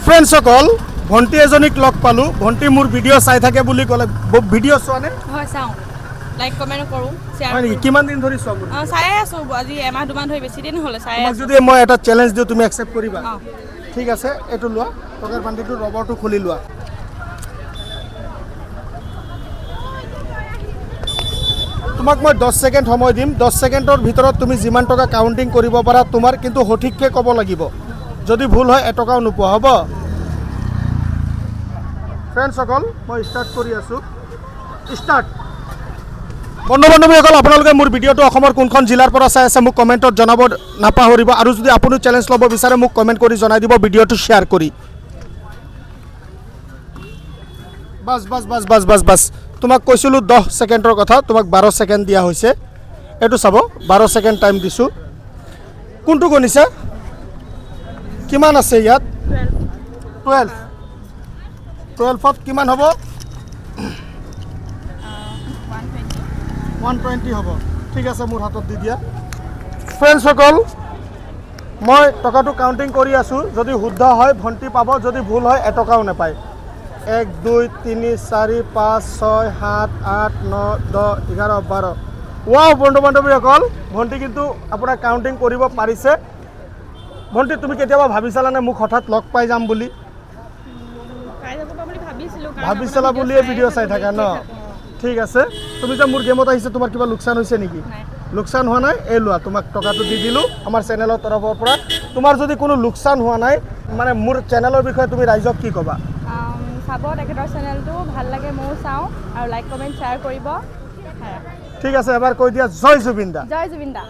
ফ্ৰেণ্ডছসকল, ভণ্টি এজনীক লগ পালোঁ। ভণ্টি মোৰ ভিডিঅ' চাই থাকে বুলি ক'লে। ভিডিঅ' চোৱা নে? হয়, চাওঁ, লাইক কমেণ্ট কৰোঁ, শ্বেয়াৰ। হয় নেকি? কিমান দিন ধৰি চোৱা মোৰ? অঁ, চায়ে আছোঁ। আজি এমাহ দুমাহ ধৰি, বেছি দিন হ'লে চায়ে তোমাক আছোঁ। যদি মই এটা চেলেঞ্জ দিওঁ, তুমি একচেপ্ট কৰিবা? অঁ। ঠিক আছে, এইটো লোৱা। টকাৰ বান্ডিলটো, ৰবৰটো খুলি লোৱা। তোমাক মই 10 ছেকেণ্ড সময় দিম। 10 ছেকেণ্ডৰ ভিতৰত তুমি যিমান টকা কাউণ্টিং কৰিব পাৰা তোমাৰ, কিন্তু সঠিককৈ ক'ব লাগিব। যদি ভুল হয়, এটকাও নোপোৱা। হ'ব? ফ্ৰেণ্ডছসকল, মই ষ্টাৰ্ট কৰি আছোঁ। ষ্টাৰ্ট। বন্ধু বান্ধৱীসকল, আপোনালোকে মোৰ ভিডিঅ'টো অসমৰ কোনখন জিলাৰ পৰা চাই আছে, মোক কমেণ্টত জনাব নাপাহৰিব। আৰু যদি আপুনিও চেলেঞ্জ ল'ব বিচাৰে, মোক কমেণ্ট কৰি জনাই দিব, ভিডিঅ'টো শ্বেয়াৰ কৰি। Bus bus bus bus bus bus. তোমাক কৈছিলোঁ 10 ছেকেণ্ডৰ কথা, তোমাক 12 ছেকেণ্ড দিয়া হৈছে। এইটো চাব, 12 ছেকেণ্ড টাইম দিছোঁ। কোনটো গণিছা? কিমান আছে ইয়াত? 12। 12ত কিমান হ'ব? 120। 120 হ'ব। ঠিক আছে, মোৰ হাতত দি দিয়া। ফ্ৰেণ্ডছসকল, মই টকাটো কাউণ্টিং কৰি আছোঁ। যদি শুদ্ধ হয়, ভণ্টি পাব। যদি ভুল হয়, এটকাও নাপায়। 1, 2, 3, 4, 5, 6, 7, 8, 9, 10, 11, 12। ৱাও! বন্ধু বান্ধৱীসকল, ভণ্টি কিন্তু আপোনাৰ কাউণ্টিং কৰিব পাৰিছে। ভণ্টি, তুমি কেতিয়াবা ভাবিছালানে মোক হঠাৎ লগ পাই যাম বুলি? পাই যাব বুলি ভাবিছিলোঁ, কাৰণ ভাবিছালা আপোনাৰ বুলিয়ে ভিডিঅ' চাই থাকোঁ, থাকা ন? দেখিয়ে থাকোঁ। ঠিক আছে। তুমি যে মোৰ গেমত আহিছে, তোমাৰ কিবা লোকচান হৈছে নেকি? নাই। লোকচান হোৱা নাই। এই লোৱা, তোমাক টকাটো দি দিলোঁ আমাৰ চেনেলৰ তৰফৰ পৰা। তোমাৰ যদি কোনো লোকচান হোৱা নাই, মানে মোৰ চেনেলৰ বিষয়ে তুমি ৰাইজক কি ক'বা? চাব তেখেতৰ চেনেলটো, ভাল লাগে, ময়ো চাওঁ আৰু লাইক, কমেণ্ট, শ্বেয়াৰ কৰিব। ঠিক আছে, এবাৰ কৈ দিয়া, জয় জুবিন দা। জয় জুবিন দা।